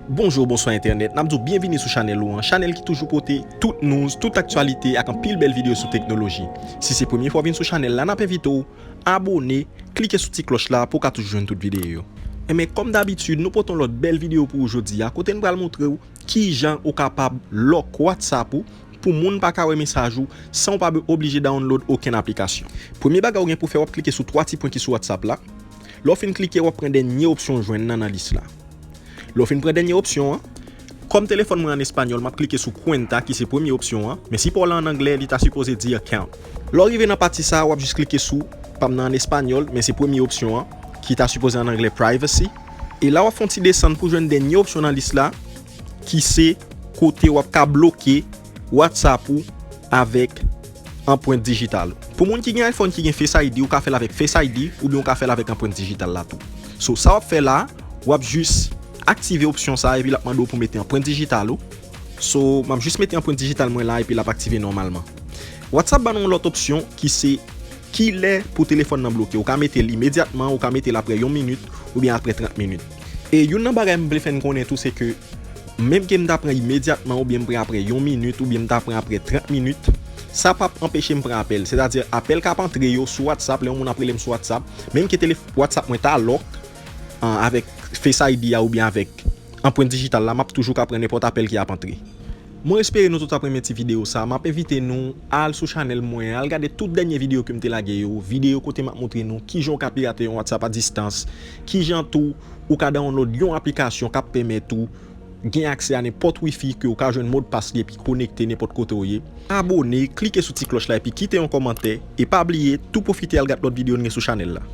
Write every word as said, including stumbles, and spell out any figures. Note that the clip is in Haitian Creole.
Bonjou, bonswa entènèt, n ap di w byenvini sou chanèl ou an, chanèl ki toujou pote tout news, tout aktyalite ak anpil bèl videyo sou teknoloji. Si se premye fwa w vin sou chanèl la, n ap envite w abòne, klike sou ti klòch la pou w ka toujou jwenn tout videyo yo. Enben, kòm dabitid, nou pote yon lòt bèl videyo pou ou jodi a, kote n pral montre w kijan ou kapab lòk WhatsApp ou pou moun pa ka wè mesaj ou san w pa be-, oblije download okenn aplikasyon. Premye bagay ou gen pou fè, w ap klike sou twa ti pwen ki sou WhatsApp la. Lè w fin klike, w ap pran dènye opsyon w jwenn nan nan lis la. Lè w fin pran dènye opsyon an, kòm telefòn mwen an espanyòl, m ap klike sou cuenta, ki se premye opsyon an, men si pa w la an anglè, li ta sipoze di account. Lè w rive nan pati sa a, w ap jis klike sou pa m nan an espanyòl, men se premye opsyon an, ki ta sipoze an anglè privacy. E la, w ap fè yon ti desann pou jwenn dènye opsyon nan lis la, ki se kote w ap ka bloke WhatsApp ou avèk anprent dijital ou. Pou moun ki gen iPhone ki gen Face I D, ou ka fè l avèk Face I D oubyen ou ka fè l avèk anprent dijital la tou. So, sa w ap fè la, w ap jis aktive opsyon sa a epi l ap mande w pou mete anprent dijital ou. So, m ap jis mete anprent dijital mwen la epi l ap aktive nòmalman. WhatsApp ban nou yon lòt opsyon ki se kilè pou telefòn nan bloke. Ou ka mete l imedyatman, ou ka mete l apre yon minit oubyen apre trant minit. E youn nan bagay m vle fè n konnen tou, se ke menm ke m ta pran imedyatman oubyen m pran apre yon minit oubyen m ta pran apre trant minit, sa p ap anpeche m pran apèl. Sètadi, apèl k ap antre yo sou WhatsApp, lè yon moun ap rele m sou WhatsApp, menm ke telef-, WhatsApp mwen ta lòk, an, avèk Face I D a oubyen avèk anprent dijital la, m ap toujou ka pran nenpòt apèl ki ap antre. Mwen espere nou tout ap renmen ti videyo sa. M ap envite nou al sou chanèl mwen, al gade tout dènye videyo ke m te lage yo, videyo kote m ap montre nou kijan w ka pirate yon WhatsApp a distans, kijan tou ou ka download yon aplikasyon k ap pèmèt ou gen aksè a nenpòt wifi ke w ka jwenn modpas li epi konekte nenpòt kote w ye. Abòne, klike sou ti klòch la epi kite yon kòmantè, e pa bliye tou pwofite al gad lòt videyo n gen sou chanèl la.